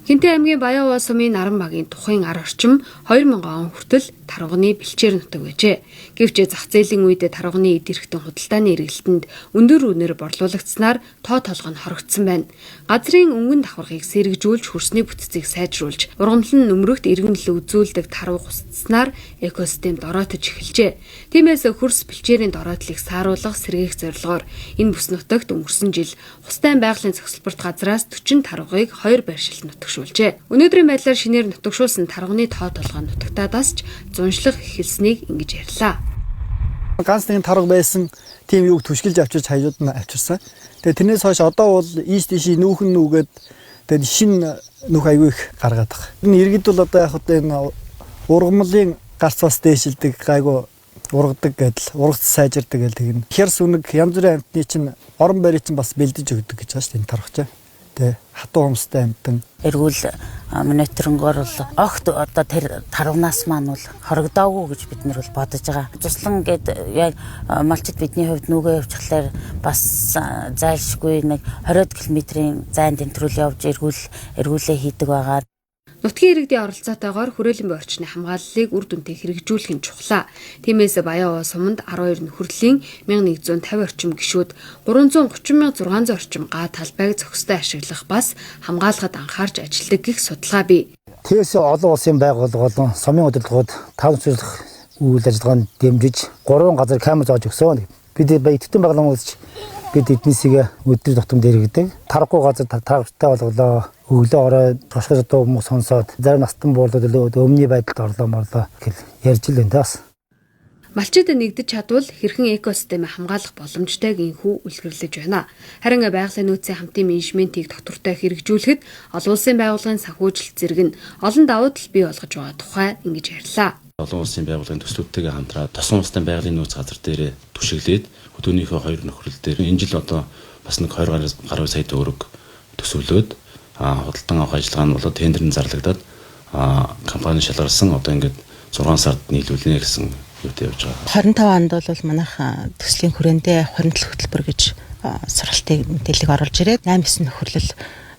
Хэнтэй аймгийн Баян Уваа сумын Наранбагийн тухайн ар орчим 2000 он хүртэл тарваганы бэлчээр нутаг байжээ. Гэвч зах зээлийн үед тарваганы эд эрхтэн худалдааны эргэлтэнд өндөр үнээр борлуулагдсанаар тоо толгой нь хорогдсон байна. Газрын өнгөн давхаргыг сэргэжүүлж хөрсний бүтцийг сайжруулж, ургамал нь нөмрөгт эргэн нөлөө үзүүлдэг тарвага устгаснаар экосистем дороотож эхэлжээ. Тиймээс хөрс бэлчээрийн дороотлыг сааруулах, сэргээх зорилгоор энэ бүс нутагт өнгөрсөн жил Хустай байгалийн зохицолборт газраас 40 тарвагыг 2 байршилд нутагшуулжээ. Өнөөдрийн байдлаар шинээр нутагшуулсан тарваганы тоо толгой нутагтаадаас ч зуншлах эхэлснийг ингэж ярьлаа. Ганц нэгэн тарга байсан тийм юуг түшгэлж авчирч хажууд нь авчирсан. Тэгээ тэрнээс хойш одоо бол ийш тийш нүүхэн нүгээд тэгээд шинэ нүх аягүй их гаргаад байгаа. Энэ иргэд бол одоо яг одоо энэ ургамлын гарц бас дээшилдэг, гайгүй ургадаг гэдэл, ургац сайжирдаг гэл тэгнэ. Хяр сүнэг янз бүрийн амьтны чинь орон байрыг чинь бас бэлдэж өгдөг гэж байгаа шүү дээ энэ тарвагч. Тэ хатуу хумстай амьтан. Эргүүл мониторингоор бол огт одоо тэр тарвнаас маань бол хорогдоогүй гэж бид нар бол бодож байгаа. Туслан гээд яг малчид бидний хувьд нүгэ явчихлаар бас зайлшгүй нэг 20 км-ийн зайн тэнтрүүл явж эргүүлээ хийдэг байгаа. Нутгийн иргэдийн оролцоотойгоор хүрээлэн буй орчны хамгааллыг үр дүнтэй хэрэгжүүлэх нь чухлаа. Тиймээс Баян Уваа суманд 12 нөхөрлийн 1150 орчим гишүүд 330,600 орчим га талбайг зохистой ашиглах бас хамгаалахад анхаарч ажилладаг гэх судалгаа бий. Тэгээс олон улсын байгууллага болон сумын удирдлагууд таван цэцэрлэх үйл ажиллагаанд дэмжиж 3 газар камер зоож өгсөн. Бид идэвхтэй байгууллагын үйлч бид эднээсийг өдөр тутамд дэргэдэг. Тарахгүй газар тарвагчтай болголоо. Өглөө орой тушгаж дуу муу сонсоод зарим настан буурлууд өмнө байдалд орлоо морлоо гэл ярьж л байна бас. Малчид нэгдэж чадвал хэрхэн экосистемээ хамгаалах боломжтойг энхүү үлгэрлэж байна. Харин байгалийн нөөцийн хамтын менежментийг тогтвортой хэрэгжүүлэхэд олон улсын байгууллагын санхүүжилт зэрэг нь олон давуу тал бий болгож байгаа тухай ингэж ярьлаа. Олон улсын байгууллагын төслүүдтэйгээ хамтраад тосон улстай байгалийн нөөц газар дээрээ түшиглээд түүнийхээ хоёр нөхрөл дээр энэ жил одоо бас нэг 20 гаруй сая төгрөг төсөвлөөд худалдан авах ажиллагаа нь болоод тендер нь зарлагдаад компани шалгарсан одоо ингээд 6 сард нийлүүлнэ гэсэн юутай явж байгаа. 25 онд бол манайх төслийн хүрээндээ хуримтлал хөтөлбөр гэж сургалтыг мэдээллийг оруулж ирээд 8-9 нөхөрлөл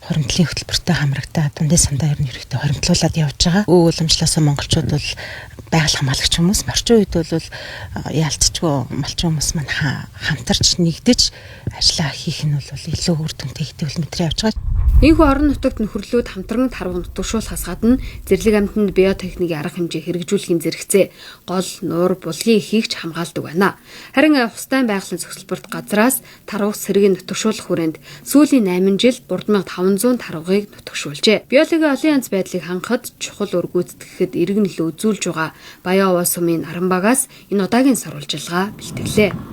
хуримтлалын хөтөлбөртэй хамрагдаад дундын сандаа ер нь ерөнхийдөө хуримтлуулад явж байгаа. Өв уламжлалаасаа монголчууд бол байгаль хамгаалагч хүмүүс, орчин үед бол яалтчгүй малчин хүмүүс маань хамтарч нэгдэж ажиллаа хийх нь бол илүү үр дүнтэй гэдэг бол мэдрээ явж байгаа. Энэхүү орон нутагт нөхөрлүүд хамтран тарвага нутагшуулахаас гадна зэрлэг амьтанд биотехникийн арга хэмжээ хэрэгжүүлэхийн зэрэгцээ гол, нуур, булгийн эхийг ч хамгаалдаг байна. Харин Хустай байгалийн зохицолборт газраас тарвага сэргийг нутагшуулах хүрээнд сүүлийн 8 жил 3500 тарвагыг нутагшуулжээ. Биологийн олон янз байдлыг хангахад чухал үр гүйцэтгэхэд эргэн нөлөө үзүүлж байгаа Баян Уваа сумын Наранбагаас энэ удаагийн сурвалжлага бэлтгэлээ.